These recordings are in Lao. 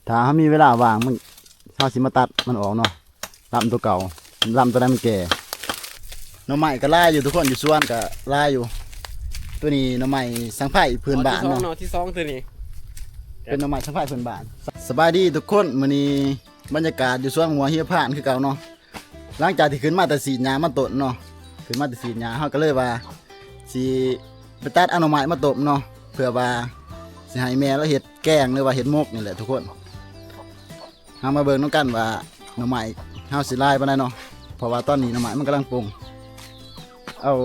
ຖ້າເຮົາມີເວລາວ່າງ ມັນ ເຮົາຊິມາຕັດມັນອອກເນາະ ລຳໂຕເກົ່າ ລຳໂຕໃດມັນແກ່. ໜໍ່ໄມ້ກໍຫຼາຍຢູ່ທຸກຄົນ ຢູ່ສວນກໍຫຼາຍຢູ່. ໂຕນີ້ໜໍ່ໄມ້ສັງໄພພື້ນບ້ານເນາະ ໜໍ່ທີສອງ ໜໍ່ທີສອງໂຕນີ້ ເປັນໜໍ່ໄມ້ສັງໄພພື້ນບ້ານ. ສະບາຍດີທຸກຄົນ ມື້ນີ້ບັນຍາກາດຢູ່ສວນໝາກມ່ວງຫິມະພານຄືເກົ່າເນາະ. ຫຼັງຈາກທີ່ຂຶ້ນມາແຕ່ສີດຫຍ້າມາຕົ້ນເນາະ ຂຶ້ນມາແຕ່ສີດຫຍ້າ ເຮົາກໍເລີຍວ່າຊິໄປຕັດເອົາໜໍ່ໄມ້ມາຕົ້ມເນາະ ເພື່ອວ່າຊິໃຫ້ແມ່ລາວເຮັດແກງ ຫຼືວ່າເຮັດໝົກນີ້ແຫຼະທຸກຄົນ. ເຮົາມາເບິ່ງນຳກັນວ່າໜໍ່ໄມ້ເຮົາຊິຫຼາຍປານໃດເນາະ ເພາະວ່າຕອນນີ້ໜໍ່ໄມ້ມັນກຳລັງປົ່ງ. ເອົາ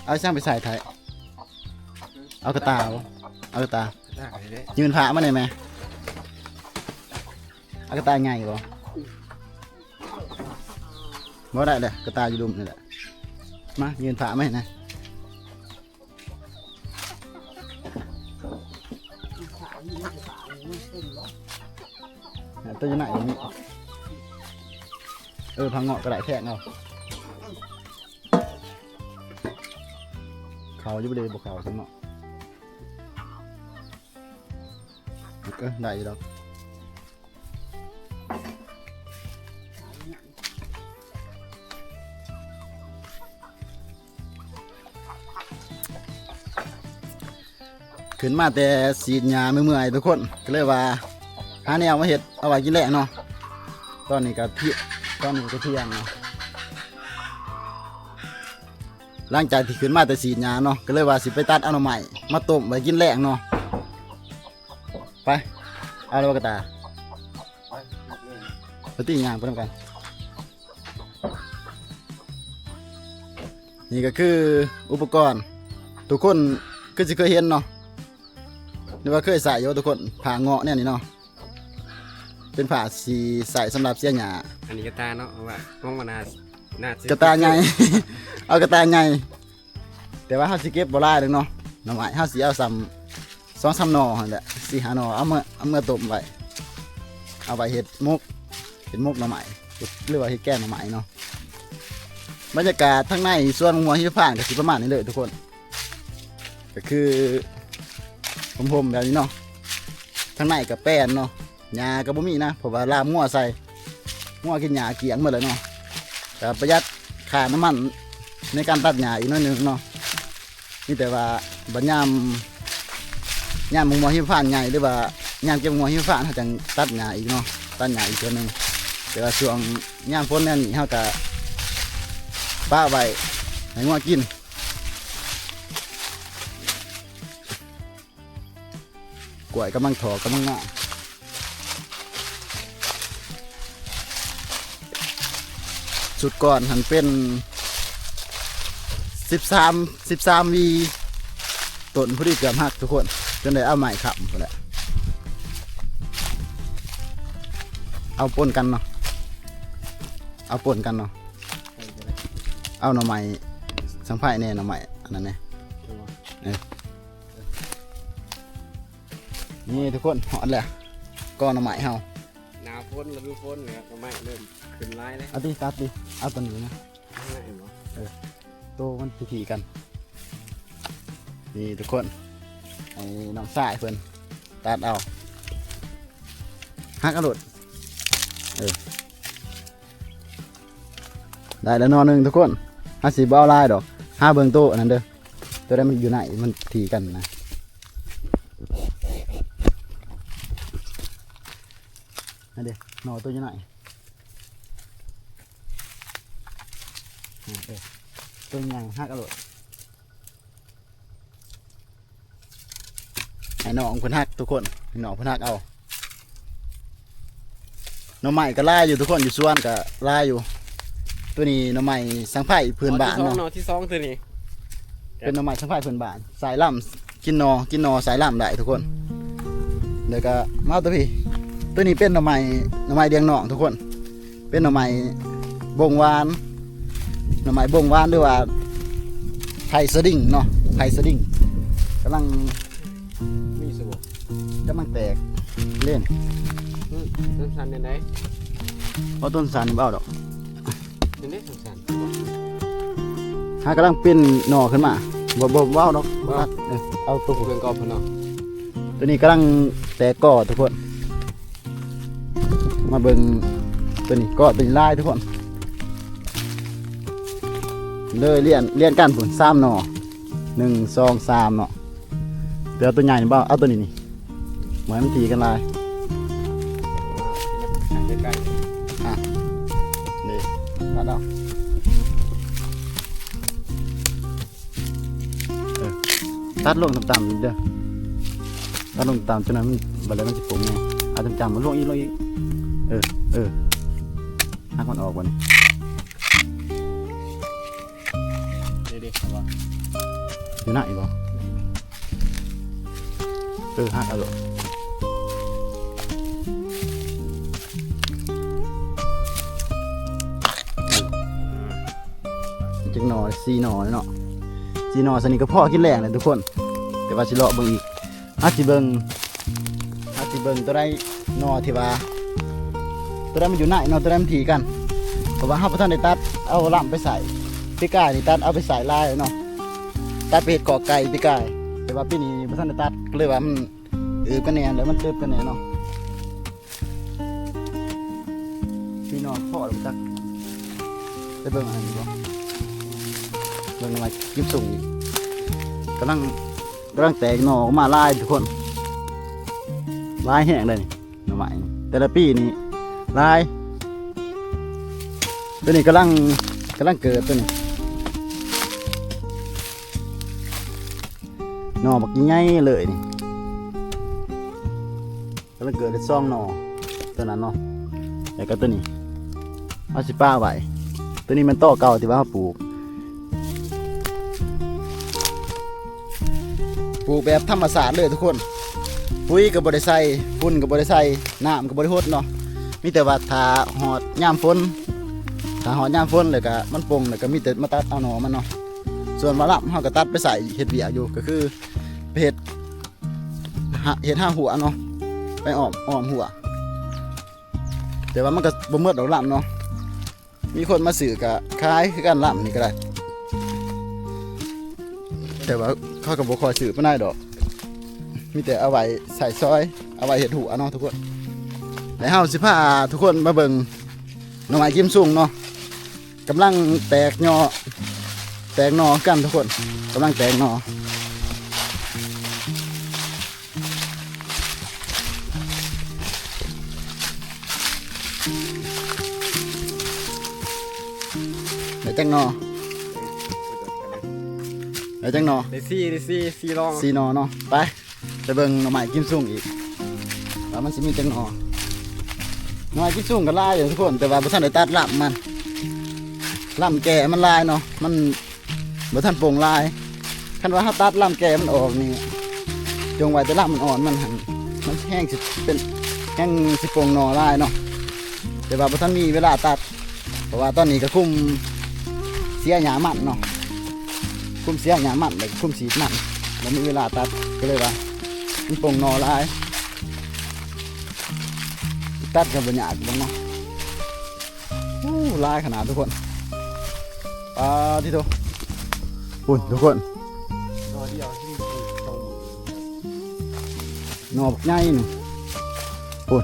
ເອົາສັງໄປໃສ່ໄທ? ເອົາກະຕ່າບໍ່? ເອົາກະຕ່າ ກະຕ່າໃຫ້ເດ້ ຍື່ນຜ້າມາແດ່ແມ່. ເອົາກະຕ່າໃຫຍ່ບໍ່? ບໍ່ໄດ້ເດ້ ກະຕ່າຢູ່ລຸ່ມນີ້ແຫຼະ. ມາ ຍື່ນຜ້າມາໃຫ້ນະ. ຕົວຢູ່ໃນນີ້ ເອີ ຜ້າເງາະກໍໄດ້ ແທກເອົາ. ເຂົ້າຢູ່ບໍ່ເດ ບໍ່ເຂົ້າຊັ້ນເນາະ. ເອີ ໄດ້ຢູ່ດອກ. ຂຶ້ນມາແຕ່ສີດຫຍ້າເມື່ອຍໆ ທຸກຄົນ ກໍເລີຍວ່າຫາແນວມາເຮັດເອົາໄວ້ກິນແລງເນາະ. ຕອນນີ້ກໍ ຕອນນີ້ກໍທ່ຽງເນາະ. ຫຼັງຈາກທີ່ຂຶ້ນມາແຕ່ສີດຫຍ້າເນາະ ກໍເລີຍວ່າຊິໄປຕັດເອົາໜໍ່ໄມ້ມາຕົ້ມໄວ້ກິນແລງເນາະ. ໄປ ເອົາແລ້ວບໍ່ກະຕ່າ? ໄປຕິ ຍ່າງໄປນຳກັນ. ນີ້ກໍຄືອຸປະກອນ ທຸກຄົນຄືຊິເຄີຍເຫັນເນາະ ຫຼືວ່າເຄີຍໃຊ້ຢູ່ທຸກຄົນ ຜ້າເງາະແນວນີ້ເນາະ. ເປັນຜ້າທີ່ໃຊ້ສຳລັບເສຍຫຍ້າ. ອັນນີ້ກະຕ່າເນາະ ວ່າ ວ່າໜ້າ ໜ້າຊິ ກະຕ່າໃຫຍ່ ເອົາກະຕ່າໃຫຍ່. ແຕ່ວ່າເຮົາຊິເກັບບໍ່ຫຼາຍດອກເນາະ ໜໍ່ໄມ້ເຮົາຊິເອົາສ່ຳສອງສາມໜໍ່ຫັ້ນແຫຼະ ສີ່ຫ້າໜໍ່ ເອົາເມືອ ເອົາເມືອຕົ້ມໄວ້ ເອົາໄວ້ເຮັດໝົກ ເຮັດໝົກໜໍ່ໄມ້ ຫຼືວ່າເຮັດແກງໜໍ່ໄມ້ເນາະ. ບັນຍາກາດທາງໃນສວນໝາກມ່ວງຫິມະພານກໍຊິປະມານນີ້ເລີຍທຸກຄົນ ກໍຄືຮົ່ມໆ ແບບນີ້ເນາະ. ທາງໃນກໍແປນເນາະ ຫຍ້າກໍບໍ່ມີນະ ເພາະວ່າລາມງົວໃສ່ ງົວກິນຫຍ້າກ້ຽງໝົດແລ້ວເນາະ. ກໍປະຢັດຄ່ານ້ຳມັນໃນການຕັດຫຍ້າອີກໜ້ອຍໜຶ່ງເນາະ. ມີແຕ່ວ່າບັດຍາມ ຍາມໝາກມ່ວງຫິມະພານໃຫຍ່ ຫຼືວ່າຍາມເກັບໝາກມ່ວງຫິມະພານ ເຮົາຈັ່ງຕັດຫຍ້າອີກເນາະ ຕັດຫຍ້າອີກເທື່ອໜຶ່ງ. ແຕ່ວ່າຊ່ວງຍາມຝົນແນວນີ້ ເຮົາກໍປະໄວ້ໃຫ້ງົວກິນ. ກ້ວຍກຳລັງຖອກ ກຳລັງງາມ. ຊຸດກ່ອນຫັ້ນເປັນສິບສາມ ສິບສາມຫວີ ຕົ້ນພໍດີເກືອບຫັກທຸກຄົນ ຈົນໄດ້ເອົາໄມ້ຄ້ຳພຸ້ນແຫຼະ. ເອົາປົນກັນເນາະ ເອົາປົນກັນເນາະ. ເອົາໜໍ່ໄມ້ສັງໄພແດ່ ໜໍ່ໄມ້ອັນນັ້ນແດ່. ເອີ ນີ້ທຸກຄົນ ຮອດແລ້ວ ກໍໜໍ່ໄມ້ເຮົາ. ໜ້າຝົນ ລະດູຝົນນີ້ ໜໍ່ໄມ້ເລີ່ມຂຶ້ນຫຼາຍແລ້ວ. ເອົາຕິ ຕັດຕິ ເອົາຕົວນີ້ນະ. ເອີ ໂຕມັນທີ່ໆກັນ. ນີ້ທຸກຄົນ ໃຫ້ນ້ອງຊາຍເພິ່ນຕັດເອົາ ຫັກເອົາໂລດ. ເອີ ໄດ້ແລ້ວໜໍ່ໜຶ່ງທຸກຄົນ. ເຮົາຊິບໍ່ເອົາຫຼາຍດອກ ຫາເບິ່ງໂຕອັນນັ້ນເດີ ໂຕໃດມັນຢູ່ໃນ ມັນຖີ່ກັນນະ. ຫັ້ນເດ ໜໍ່ໂຕຢູ່ໃນ ເອີ ໂຕໃຫຍ່ ຫັກເອົາໂລດ. ໃຫ້ນ້ອງເພິ່ນຫັກທຸກຄົນ ໃຫ້ນ້ອງເພິ່ນຫັກເອົາ. ໜໍ່ໄມ້ກໍຫຼາຍຢູ່ທຸກຄົນ ຢູ່ສວນກໍຫຼາຍຢູ່. ໂຕນີ້ໜໍ່ໄມ້ສັງໄພພື້ນບ້ານເນາະ ໜໍ່ທີສອງ ໜໍ່ທີສອງໂຕນີ້ ເປັນໜໍ່ໄມ້ສັງໄພພື້ນບ້ານ ສາຍລຳ ກິນໜໍ່ ກິນໜໍ່ສາຍລຳໄດ້ທຸກຄົນ. ແລ້ວກໍມາໂຕພີ້ ໂຕນີ້ເປັນໜໍ່ໄມ້ ໜໍ່ໄມ້ດຽງນອງທຸກຄົນ. ເປັນໜໍ່ໄມ້ບົງຫວານ ໜໍ່ໄມ້ບົງຫວານ ຫຼືວ່າໄຜ່ສະດິງເນາະ ໄຜ່ສະດິງ ກຳລັງມີສະບົ ກຳລັງແຕກເລີຍ. ອື ຕົ້ນສັ້ນແນວໃດ? ເອົາຕົ້ນສັ້ນບໍ່ເອົາດອກ ນີ້ເດ້ ສັ້ນໆ ຫາກຳລັງເປັນໜໍ່ຂຶ້ນມາ ບໍ່ ບໍ່ ບໍ່ເອົາດອກ ບໍ່ຕັດ. ເອີ ເອົາໂຕຜູ້ເປັນກອບພຸ້ນເນາະ. ຕົວນີ້ກຳລັງແຕກກໍທຸກຄົນ ມາເບິ່ງຕົວນີ້ ກໍຕົວນີ້ຫຼາຍທຸກຄົນ ເລີຍລຽນ ລຽນກັນພຸ້ນ ສາມໜໍ່ ໜຶ່ງ ສອງ ສາມເນາະ ແຕ່ເອົາຕົວໃຫຍ່ນີ້ບໍ່ ເອົາຕົວນີ້ນີ້ ບໍ່ໃຫ້ມັນຖີ່ກັນຫຼາຍ ອ່ະ ນີ້ ຕັດເອົາ. ເອີ ຕັດລົງຕ່ຳໆເດີ ຕັດລົງຕ່ຳ ຈະນັ້ນມັນ ບັດໃດມັນຊິປົງແນ່ ເອົາຕ່ຳໆ ລົງອີກ ລົງອີກ ເອີ ເອີ ຫັກມັນອອກບັດນີ້ ເດ້ໆ ຢູ່ໃນບໍ່? ເອີ ຫັກເອົາໂລດ ເອີ ຈັກໜໍ່ ສີ່ໜໍ່ເນາະ ສີ່ໜໍ່ ສ່ຳນີ້ກໍພໍກິນແລງແລ້ວທຸກຄົນ ແຕ່ວ່າຊິເລາະເບິ່ງອີກ ເຮົາຊິເບິ່ງ ເຮົາຊິເບິ່ງຕົວໃດໜໍ່ທີ່ວ່າ ຕົວໃດມັນຢູ່ໃນເນາະ ຕົວໃດມັນຖີ່ກັນ ເພາະວ່າເຮົາບໍ່ທັນໄດ້ຕັດເອົາລຳໄປໃສ່ ປີກາຍນີ້ຕັດເອົາໄປໃສ່ຫຼາຍເນາະ ຕັດໄປເຮັດຄອກໄກ່ປີກາຍ ແຕ່ວ່າປີນີ້ບໍ່ທັນໄດ້ຕັດ ກໍເລີຍວ່າມັນ ອືບກັນແດ່ ແລ້ວມັນຕຶບກັນແດ່ເນາະ ພີ່ນ້ອງພໍແລ້ວຈັກ ໄປເບິ່ງອັນນີ້ບໍ່ ເບິ່ງວ່າກິມຊຸງນີ້ ກຳລັງ ກຳລັງແຕກໜໍ່ອອກມາຫຼາຍທຸກຄົນ ຫຼາຍແຮງເດ້ນີ້ ໜໍ່ໄມ້ນີ້ ແຕ່ລະປີນີ້ຫຼາຍ ຕົວນີ້ກຳລັງ ກຳລັງເກີດຕົວນີ້ ໜໍ່ບັກໃຫຍ່ເລີຍນີ້ ກຳລັງເກີດໄດ້ສອງໜໍ່ ຕົວນັ້ນເນາະ ແລ້ວກໍຕົວນີ້ ເຮົາຊິປະໄວ້ ຕົວນີ້ແມ່ນຕໍເກົ່າທີ່ວ່າເຮົາປູກ ປູກແບບທຳມະຊາດເລີຍທຸກຄົນ ປຸ໋ຍກໍບໍ່ໄດ້ໃສ່ ຝຸ່ນກໍບໍ່ໄດ້ໃສ່ ນ້ຳກໍບໍ່ໄດ້ຫົດເນາະ ມີແຕ່ວ່າຖ້າຮອດຍາມຝົນ ຖ້າຮອດຍາມຝົນແລ້ວກໍມັນປົ່ງ ແລ້ວກໍມີແຕ່ມາຕັດເອົາໜໍ່ມັນເນາະ ສ່ວນວ່າລຳເຮົາກໍຕັດໄປໃສ່ເຮັດວຽກຢູ່ ກໍຄືໄປເຮັດ ຫາ ເຮັດຫາຫົວເນາະ ໄປອ້ອມ ອ້ອມຫົວ ແຕ່ວ່າມັນກໍບໍ່ໝົດດອກລຳເນາະ ມີຄົນມາຊື້ກໍຂາຍຄືກັນ ລຳນີ້ກໍໄດ້ ແຕ່ວ່າເຂົາກໍບໍ່ຄ່ອຍຊື້ປານໃດດອກ ມີແຕ່ເອົາໄວ້ໃຊ້ສອຍ ເອົາໄວ້ເຮັດຫົວເນາະທຸກຄົນ ແລ້ວເຮົາຊິພາທຸກຄົນມາເບິ່ງໜໍ່ໄມ້ກິມຊຸງເນາະ ກຳລັງແຕກໜໍ່ ແຕກໜໍ່ຄືກັນທຸກຄົນ ກຳລັງແຕກໜໍ່ ໄດ້ຈັກໜໍ່ ໄດ້ຈັກໜໍ່ ໄດ້ສີ່ ໄດ້ສີ່ ສີ່ໜໍ່ ສີ່ໜໍ່ເນາະ ໄປ ໄປເບິ່ງໜໍ່ໄມ້ກິມຊຸງອີກ ວ່າມັນຊິມີຈັກໜໍ່ ໜໍ່ໄມ້ກິມຊຸງກໍຫຼາຍຢູ່ທຸກຄົນ ແຕ່ວ່າບໍ່ທັນໄດ້ຕັດລຳມັນ ລຳແກ່ມັນຫຼາຍເນາະ ມັນບໍ່ທັນປົ່ງຫຼາຍ ຄັນວ່າເຮົາຕັດລຳແກ່ມັນອອກນີ້ ຈົ່ງໄວ້ແຕ່ລຳອ່ອນໆມັນຫັ້ນ ມັນແຮງຊິເປັນ ແຮງຊິປົ່ງໜໍ່ຫຼາຍເນາະ ແຕ່ວ່າບໍ່ທັນມີເວລາຕັດ ເພາະວ່າຕອນນີ້ກໍຄຸມເສຍຫຍ້າມັນເນາະ ຄຸມເສຍຫຍ້າມັນ ແລ້ວກໍຄຸມສີດມັນ ບໍ່ມີເວລາຕັດ ກໍເລີຍວ່າມັນປົ່ງໜໍ່ຫຼາຍ ຕັດກໍບໍ່ຍາກດອກເນາະ ໂອ້ ຫຼາຍຂະໜາດທຸກຄົນ ປາດທິໂທ ພຸ້ນທຸກຄົນ ໜໍ່ບັກໃຫຍ່ນີ້ ພຸ້ນ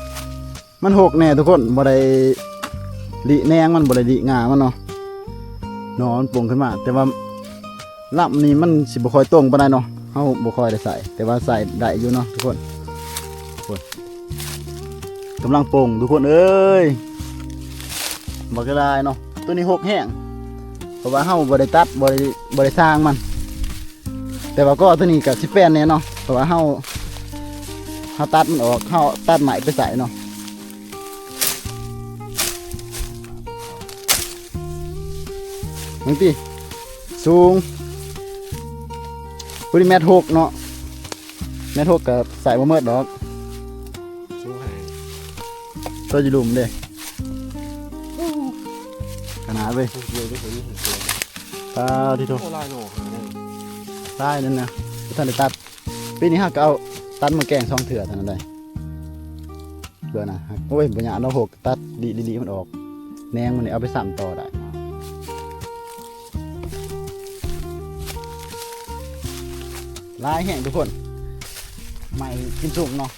ມັນຮົກແນ່ທຸກຄົນ ບໍ່ໄດ້ລິແໜງມັນ ບໍ່ໄດ້ລິງ່າມັນເນາະ ໜໍ່ມັນປົ່ງຂຶ້ນມາ ແຕ່ວ່າລຳນີ້ມັນຊິບໍ່ຄ່ອຍຕົງປານໃດເນາະ ເຮົາບໍ່ຄ່ອຍໄດ້ໃສ່ ແຕ່ວ່າໃສ່ໄດ້ຢູ່ເນາະທຸກຄົນ ພຸ້ນ ກຳລັງປົ່ງທຸກຄົນເອີຍ ບັກຫຼາຍເນາະ ຕົວນີ້ຮົກແຮງ ເພາະວ່າເຮົາບໍ່ໄດ້ຕັດ ບໍ່ໄດ້ ບໍ່ໄດ້ສ້າງມັນ ແຕ່ວ່າກໍຕົວນີ້ກໍຊິແປນແນ່ເນາະ ເພາະວ່າເຮົາ ເຮົາຕັດມັນອອກ ເຮົາຕັດໄມ້ໄປໃສ່ເນາະ ເບິ່ງຕິ ສູງ ຜູ້ນີ້ແມັດຫົກເນາະ ແມັດຫົກກໍໃສ່ບໍ່ໝົດດອກ ສູງໃຫ້ ຕົວຢູ່ລຸ່ມເດ້ ຂະໜາດເວີຍ ໂອ້ ເດີ ເດີ ເດີ ປາດທິໂທ ໂອ້ ຫຼາຍໜໍ່ຂະໜາດນັ້ນ ຫຼາຍນັ້ນນະ ບໍ່ທັນໄດ້ຕັດ ປີນີ້ເຮົາກໍເອົາຕັດມາແກງສອງເທື່ອເທົ່ານັ້ນໄດ໋ ເບິ່ງນະ ໂອ້ຍ ບໍ່ຍາກດອກ ຫົກ ຕັດລີ້ໆມັນອອກ ແໜງມັນນີ້ເອົາໄປຊ້ຳຕໍ່ໄດ້ ຫຼາຍແຮງທຸກຄົນ ໄມ້ກິມຊຸງເນາະ.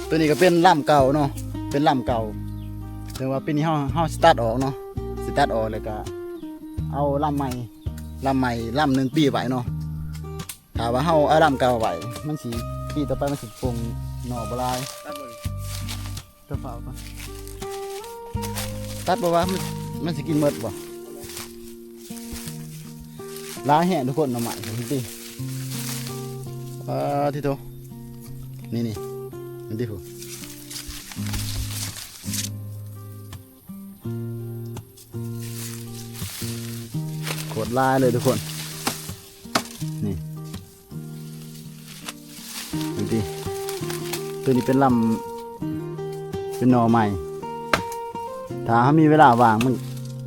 ໂຕນີ້ກໍເປັນລຳເກົ່າເນາະ ເປັນລຳເກົ່າ ແຕ່ວ່າປີນີ້ເຮົາ ເຮົາຊິຕັດອອກເນາະ ຊິຕັດອອກ ແລ້ວກໍເອົາລຳໃໝ່ ລຳໃໝ່ລຳໜຶ່ງປີໄວ້ເນາະ. ຖ້າວ່າເຮົາເອົາລຳເກົ່າໄວ້ ມັນຊິ ປີຕໍ່ໄປມັນຊິປົ່ງໜໍ່ບໍ່ຫຼາຍ. ຕັດບໍ່ນີ້? ຕົວເປົ່າກ່ອນ. ຕັດບໍ່ວ່າ ມັນ ມັນຊິກິນໝົດບໍ່? ຫຼາຍແຮງທຸກຄົນ ໜໍ່ໄມ້ນີ້ຕິ. ປາດທິໂທ ນີ້ໆ ມັນຕິພຸ້ນ. ໂຄດຫຼາຍເລີຍທຸກຄົນ ນີ້ ເຫັນຕິ. ໂຕນີ້ເປັນລຳ ເປັນໜໍ່ໃໝ່. ຖ້າເຮົາມີເວລາວ່າງ ມັນ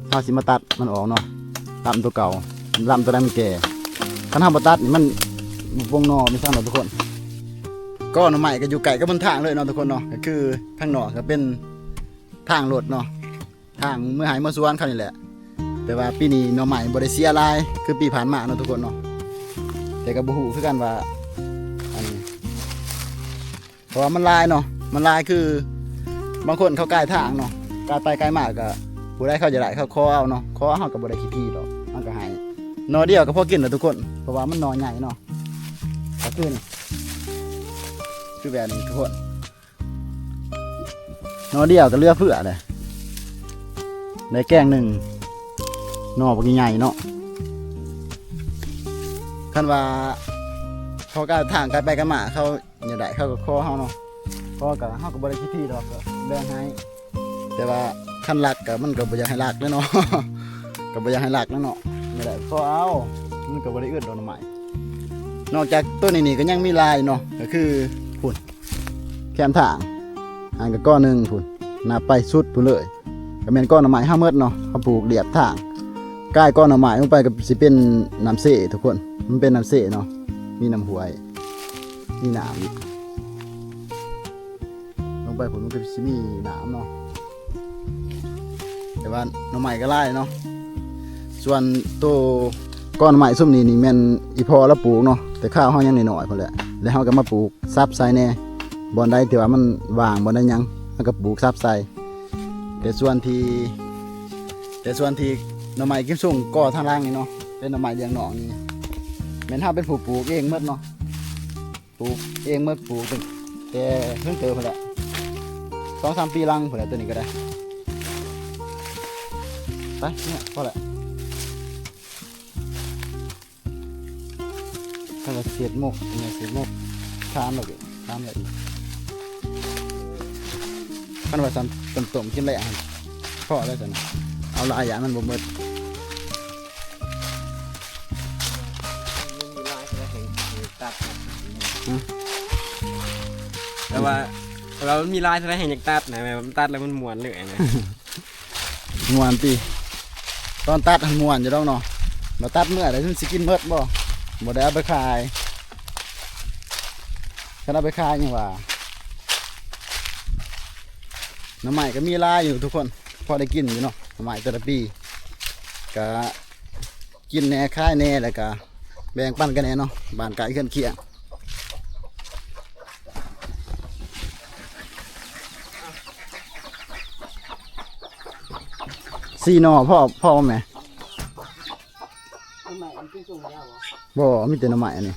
ເຮົາຊິມາຕັດມັນອອກເນາະ ລຳໂຕເກົ່າ ລຳໂຕໃດມັນແກ່. ຄັນເຮົາບໍ່ຕັດນີ້ ມັນບໍ່ປົ່ງໜໍ່ມີສັງດອກທຸກຄົນ. ກໍໜໍ່ໄມ້ກໍຢູ່ໃກ້ກັບຫົນທາງເລີຍເນາະທຸກຄົນເນາະ ກໍຄືທາງນອກກໍເປັນທາງລົດເນາະ ທາງເມືອໄຮ່ເມືອສວນເຂົານີ້ແຫຼະ. ແຕ່ວ່າປີນີ້ໜໍ່ໄມ້ບໍ່ໄດ້ເສຍຫຼາຍຄືປີຜ່ານມາເນາະທຸກຄົນເນາະ. ແຕ່ກໍບໍ່ຮູ້ຄືກັນວ່າ ອັນ ເພາະວ່າມັນຫຼາຍເນາະ ມັນຫຼາຍ ຄືບາງຄົນເຂົາກາຍທາງເນາະ ກາຍໄປກາຍມາ ກໍຜູ້ໃດເຂົາຢາກໄດ້ເຂົາຂໍເອົາເນາະ ຂໍເຮົາກໍບໍ່ໄດ້ຂີ້ຖີ່ດອກ ເຮົາກໍໃຫ້. ໜໍ່ດຽວກໍພໍກິນແລ້ວທຸກຄົນ ເພາະວ່າມັນໜໍ່ໃຫຍ່ເນາະ. ກໍຄືນີ້ ຄືແບບນີ້ທຸກຄົນ ໜໍ່ດຽວກໍເຫຼືອເຟືອເດ້ ໄດ້ແກງໜຶ່ງ ໜໍ່ບັກໃຫຍ່ເນາະ. ຄັນວ່າເຂົາກາຍທາງກາຍໄປກາຍມາ ເຂົາຢາກໄດ້ເຂົາກໍຂໍເຮົາເນາະ ຂໍກໍເຮົາກໍບໍ່ໄດ້ຂີ້ຖີ່ດອກ ກໍແບ່ງໃຫ້. ແຕ່ວ່າຄັນລັກກໍ ມັນກໍບໍ່ຢາກໃຫ້ລັກແຫຼະເນາະ ກໍບໍ່ຢາກໃຫ້ລັກແຫຼະເນາະ. ຢາກໄດ້ຂໍເອົາ ມັນກໍບໍ່ໄດ້ອຶດດອກໜໍ່ໄມ້. ນອກຈາກໂຕນີ້ນີ້ກໍຍັງມີຫຼາຍເນາະ ກໍຄືພຸ້ນ ແຄມທາງ ອັນກໍກໍໜຶ່ງພຸ້ນ ນັບໄປສຸດພຸ້ນເລີຍ ກໍແມ່ນກໍໜໍ່ໄມ້ເຮົາໝົດເນາະ ເຮົາປູກລຽບທາງ. ກາຍກໍໜໍ່ໄມ້ລົງໄປກໍຊິເປັນນ້ຳເຊທຸກຄົນ ມັນເປັນນ້ຳເຊເນາະ ມີນ້ຳຫ້ວຍ ມີນ້ຳ ລົງໄປພຸ້ນມັນກໍຊິມີນ້ຳເນາະ. ແຕ່ວ່າໜໍ່ໄມ້ກໍຫຼາຍເນາະ. ສ່ວນໂຕກໍໜໍ່ໄມ້ຊຸມນີ້ນີ້ແມ່ນອີ່ພໍ່ລາວປູກເນາະ ແຕ່ຄາວເຮົາຍັງນ້ອຍໆພຸ້ນແຫຼະ ແລ້ວເຮົາກໍມາປູກສັບໃສ່ແດ່ ບ່ອນໃດທີ່ວ່າມັນວ່າງ ບ່ອນໃດຫຍັງ ເຮົາກໍປູກສັບໃສ່. ແຕ່ສ່ວນທີ່ ແຕ່ສ່ວນທີ່ໜໍ່ໄມ້ກິມຊຸງກໍທາງຫຼັງນີ້ເນາະ ເປັນໜໍ່ໄມ້ລ້ຽງນອກນີ້ ແມ່ນເຮົາເປັນຜູ້ປູກເອງໝົດເນາະ. ປູກເອງໝົດ ປູກຕັ້ງແຕ່ເຖິງເຕີພຸ້ນແຫຼະ ສອງສາມປີຫຼັງພຸ້ນແຫຼະ ໂຕນີ້ກໍໄດ້. ໄປ ເນຍ ພໍແຫຼະ. ຄັນວ່າເສດມົກ ເສດມົກທານແລ້ວ ທານແລ້ວອີກ. ຄັນວ່າຊັ້ນ ຕົ້ມໆກິນແລ້ວ ພໍແລ້ວຊັ້ນ ເອົາຫຼາຍຢ່າງມັນບໍ່ໝົດ. ມັນມີຫຼາຍເທົ່າໃດແຮ່ງ ແຮ່ງຕັດນະ. ຮະ? ແຕ່ວ່າ ແຕ່ວ່າມັນມີຫຼາຍເທົ່າໃດແຮ່ງຢາກຕັດນະ ແບບວ່າມັນຕັດແລ້ວມັນມ່ວນເລີຍນະ. ມ່ວນຕິ? ຕອນຕັດຫັ້ນມ່ວນຢູ່ດອກເນາະ. ມາຕັດເມື່ອໃດມັນຊິກິນໝົດບໍ່? ບໍ່ໄດ້ເອົາໄປຂາຍ. ຄັນເອົາໄປຂາຍຍັງວ່າ ໜໍ່ໄມ້ກໍມີຫຼາຍຢູ່ທຸກຄົນ ພໍໄດ້ກິນຢູ່ເນາະ ໜໍ່ໄມ້ແຕ່ລະປີ ກະກິນແດ່ຂາຍແດ່ ແລ້ວກະແບ່ງປັນກັນແດ່ເນາະ ບ້ານໃກ້ເຮືອນຄຽງ. ສີ່ໜໍ່ພໍ ພໍບໍ່ແມ່? ໜໍ່ໄມ້ອັນກິນຊຸງແລ້ວບໍ່? ບໍ່ ມີແຕ່ໜໍ່ໄມ້ອັນນີ້.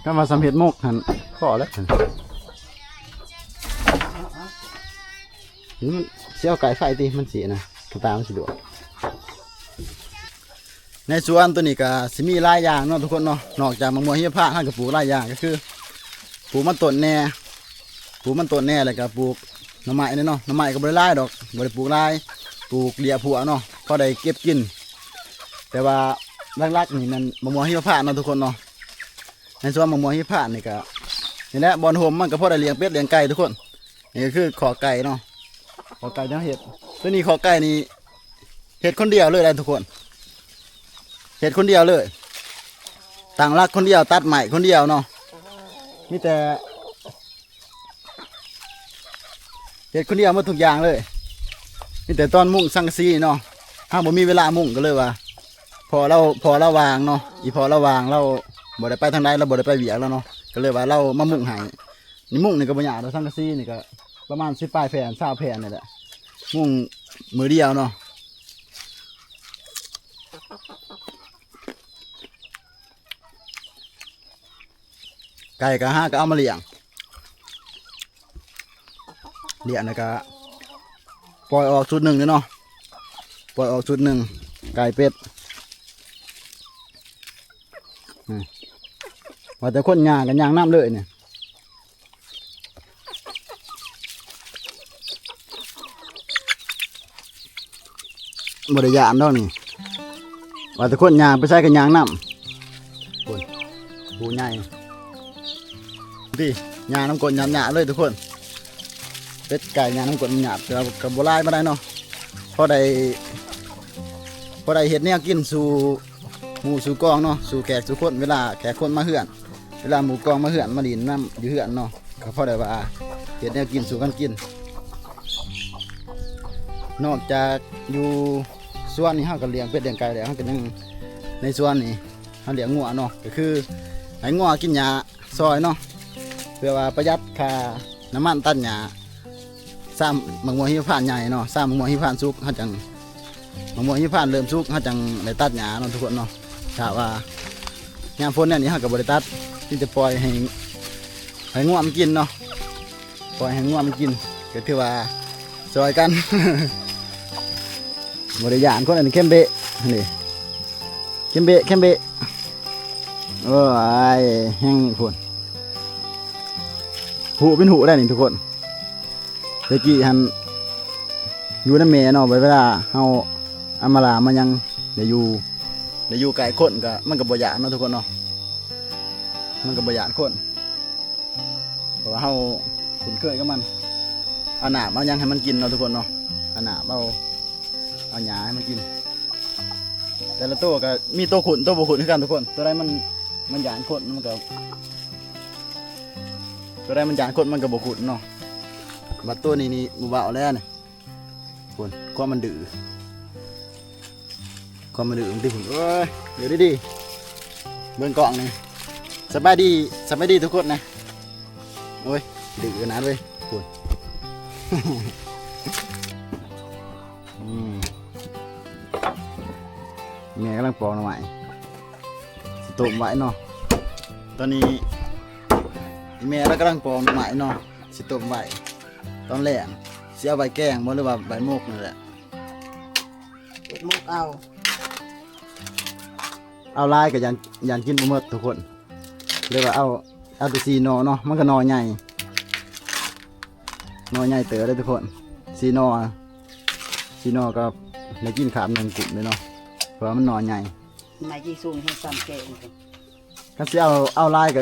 ຄັນວ່າສຳເຮັດໝົກຫັ້ນພໍແລ້ວ. ມັນຊິເອົາໄກ່ໄຟຕິ ມັນຊິນະ ກະຕາມັນສະດວກ. ໃນສວນໂຕນີ້ກະຊິມີຫຼາຍຢ່າງເນາະທຸກຄົນເນາະ ນອກຈາກໝາກມ່ວງຫິມະພານ ເຮົາກະປູກຫຼາຍຢ່າງ ກະຄືປູກມັນຕົ້ນແດ່ ປູກມັນຕົ້ນແດ່ ແລ້ວກະປູກໜໍ່ໄມ້ແດ່ເນາະ. ໜໍ່ໄມ້ກະບໍ່ໄດ້ຫຼາຍດອກ ບໍ່ໄດ້ປູກຫຼາຍ ປູກເລຍຫົວເນາະ ພໍໄດ້ເກັບກິນ. ແຕ່ວ່າຫຼັກໆນີ້ແມ່ນໝາກມ່ວງຫິມະພານເນາະທຸກຄົນເນາະ. ໃນສວນໝາກມ່ວງຫິມະພານນີ້ກະ ນີ້ແຫຼະ ບ່ອນຮົ່ມມັນກະພໍໄດ້ລ້ຽງເປັດລ້ຽງໄກ່ທຸກຄົນ. ນີ້ກະຄືຄອກໄກ່ເນາະ ຄອກໄກ່ແນວເຮັດ. ໂຕນີ້ຄອກໄກ່ນີ້ເຮັດຄົນດຽວເລີຍໄດ໋ທຸກຄົນ ເຮັດຄົນດຽວເລີຍ ຕັ້ງຫຼັກຄົນດຽວ ຕັດໄມ້ຄົນດຽວເນາະ. ມີແຕ່ ເຮັດຄົນດຽວໝົດທຸກຢ່າງເລີຍ. ມີແຕ່ຕອນມຸງສັງກະສີເນາະ ເຮົາບໍ່ມີເວລາມຸງ ກະເລີຍວ່າ ພໍ່ລາວ ພໍ່ລາວວ່າງເນາະ ອີ່ພໍ່ລາວວ່າງ ລາວ ບໍ່ໄດ້ໄປທາງໃດ ລາວບໍ່ໄດ້ໄປວຽກແລ້ວເນາະ ກໍເລີຍວ່າລາວມາມຸງໃຫ້. ນີ້ມຸງນີ້ກໍບໍ່ຍາກດອກ ສັງກະສີນີ້ກໍປະມານສິບປາຍແຜ່ນ ຊາວແຜ່ນນີ້ແຫຼະ ມຸງມື້ດຽວເນາະ. ໄກ່ກໍຫາກໍເອົາມາລ້ຽງ ລ້ຽງແລ້ວກໍປ່ອຍອອກຊຸດໜຶ່ງເດ້ເນາະ ປ່ອຍອອກຊຸດໜຶ່ງ ໄກ່ເປັດ. ອືມ ວ່າແຕ່ຄົນຍ່າງກໍຍ່າງນຳເລີຍນີ້. ບໍ່ໄດ້ຢ້ານດອກນີ້ ວ່າແຕ່ຄົນຍ່າງໄປໃສກໍຍ່າງນຳ. ພຸ້ນ ຜູ້ໃຫຍ່ຕິ ຍ່າງນຳກົ້ນຫຍາບໆເລີຍທຸກຄົນ. ເປັດໄກ່ຍ່າງນຳກົ້ນຫຍາບ ແຕ່ວ່າກໍບໍ່ຫຼາຍປານໃດເນາະ ພໍໄດ້ ພໍໄດ້ເຮັດແນວກິນສູ່ ໝູ່ສູ່ກອງເນາະ ສູ່ແຂກສູ່ຄົນ ເວລາແຂກຄົນມາເຮືອນ ເວລາໝູ່ກອງມາເຮືອນ ມາຫຼິ້ນນຳຢູ່ເຮືອນເນາະ ກໍພໍໄດ້ວ່າເຮັດແນວກິນສູ່ກັນກິນ. ນອກຈາກຢູ່ສວນນີ້ ເຮົາກໍລ້ຽງເປັດລ້ຽງໄກ່ແລ້ວ ເຮົາກໍຍັງ ໃນສວນນີ້ເຮົາລ້ຽງງົວເນາະ ກໍຄືໃຫ້ງົວກິນຫຍ້າ ຊອຍເນາະ ເພື່ອວ່າປະຢັດຄ່ານ້ຳມັນຕັດຫຍ້າ. ຊ້ຳໝາກມ່ວງຫິມະພານໃຫຍ່ເນາະ ຊ້ຳໝາກມ່ວງຫິມະພານສຸກ ເຮົາຈັ່ງ ໝາກມ່ວງຫິມະພານເລີ່ມສຸກ ເຮົາຈັ່ງໄດ້ຕັດຫຍ້າເນາະທຸກຄົນເນາະ. ຖ້າວ່າຍາມຝົນແນວນີ້ ເຮົາກໍບໍ່ໄດ້ຕັດ ມີແຕ່ປ່ອຍໃຫ້ ໃຫ້ງົວມັນກິນເນາະ ປ່ອຍໃຫ້ງົວມັນກິນ ກໍຖືວ່າຊ່ອຍກັນ ບໍ່ໄດ້ຢ້ານຄົນ. ອັນນີ້ເຂັມເບະ ນີ້ ເຂັມເບະ ເຂັມເບະ ໂອ້ຍ ແຮງພຸ້ນ ຫູເປັນຫູໄດ້ນີ້ທຸກຄົນ. ແຕ່ກີ້ຫັ້ນຢູ່ນຳແມ່ເນາະ ເວລາເຮົາເອົາມາລ່າມາຫຍັງ ໄດ້ຢູ່ ໄດ້ຢູ່ໃກ້ຄົນກໍ ມັນກໍບໍ່ຢ້ານເນາະທຸກຄົນເນາະ ມັນກໍບໍ່ຢ້ານຄົນ ເພາະວ່າເຮົາຄຸ້ນເຄີຍກັບມັນ. ເອົານ້ຳເອົາຫຍັງໃຫ້ມັນກິນເນາະທຸກຄົນເນາະ ເອົານ້ຳເອົາ ເອົາຫຍ້າໃຫ້ມັນກິນ. ແຕ່ລະໂຕກໍມີໂຕຂຸ້ນໂຕບໍ່ຂຸ້ນຄືກັນທຸກຄົນ ໂຕໃດມັນ ມັນຢ້ານຄົນ ມັນກໍ ໂຕໃດມັນຢ້ານຄົນ ມັນກໍບໍ່ຂຸ້ນເນາະ. ບັດໂຕນີ້ນີ້ບໍ່ເວົ້າແລ້ວນີ້ ພຸ້ນ ຄວາມມັນດື້ ຄວາມມັນດື້ມັນຕິພຸ້ນ. ເອີຍ ຢູ່ດີໆ ເບິ່ງກ້ອງນີ້. ສະບາຍດີ ສະບາຍດີທຸກຄົນນະ. ໂອ້ຍ ດື້ຂະໜາດເວີຍ ພຸ້ນ. ອືມ ແມ່ກຳລັງປອກໜໍ່ໄມ້ ຊິຕົ້ມໄວ້ເນາະ. ຕອນນີ້ແມ່ລາວກຳລັງປອກໜໍ່ໄມ້ເນາະ ຊິຕົ້ມໄວ້ຕອນແລງ ຊິເອົາໄວ້ແກງບໍ່ ຫຼືວ່າໄວ້ໝົກນີ້ແຫຼະ. ໝົກເອົາ ເອົາຫຼາຍກໍຢ້ານ ຢ້ານກິນບໍ່ໝົດທຸກຄົນ ເລີຍວ່າເອົາ ເອົາແຕ່ສີ່ໜໍ່ເນາະ ມັນກໍໜໍ່ໃຫຍ່ ໜໍ່ໃຫຍ່ເຕີບເດ້ທຸກຄົນ. ສີ່ໜໍ່ ສີ່ໜໍ່ກໍໄດ້ກິນຄາບໜຶ່ງກຸ້ມເດ້ເນາະ ເພາະວ່າມັນໜໍ່ໃຫຍ່. ໄມ້ຈີສູງແຮງຊ້ຳແກງ ຄັນຊິເອົາ ເອົາຫຼາຍກໍ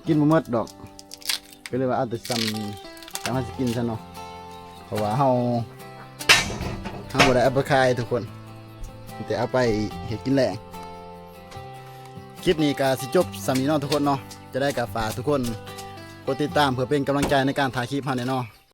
ກິນບໍ່ໝົດດອກ ກໍເລີຍວ່າເອົາແຕ່ສ່ຳ ສ່ຳເຮົາຊິກິນຊະເນາະ ເພາະວ່າເຮົາ ເຮົາບໍ່ໄດ້ເອົາໄປຂາຍທຸກຄົນ ມີແຕ່ເອົາໄປເຮັດກິນແລງ. ຄລິບນີ້ກໍຊິຈົບສ່ຳນີ້ເນາະທຸກຄົນເນາະ. ຈັ່ງໃດກໍຝາກທຸກຄົນກົດຕິດຕາມເພື່ອເປັນກຳລັງໃຈໃນການຖ່າຍຄລິບເຮົາແດ່ເນາະ.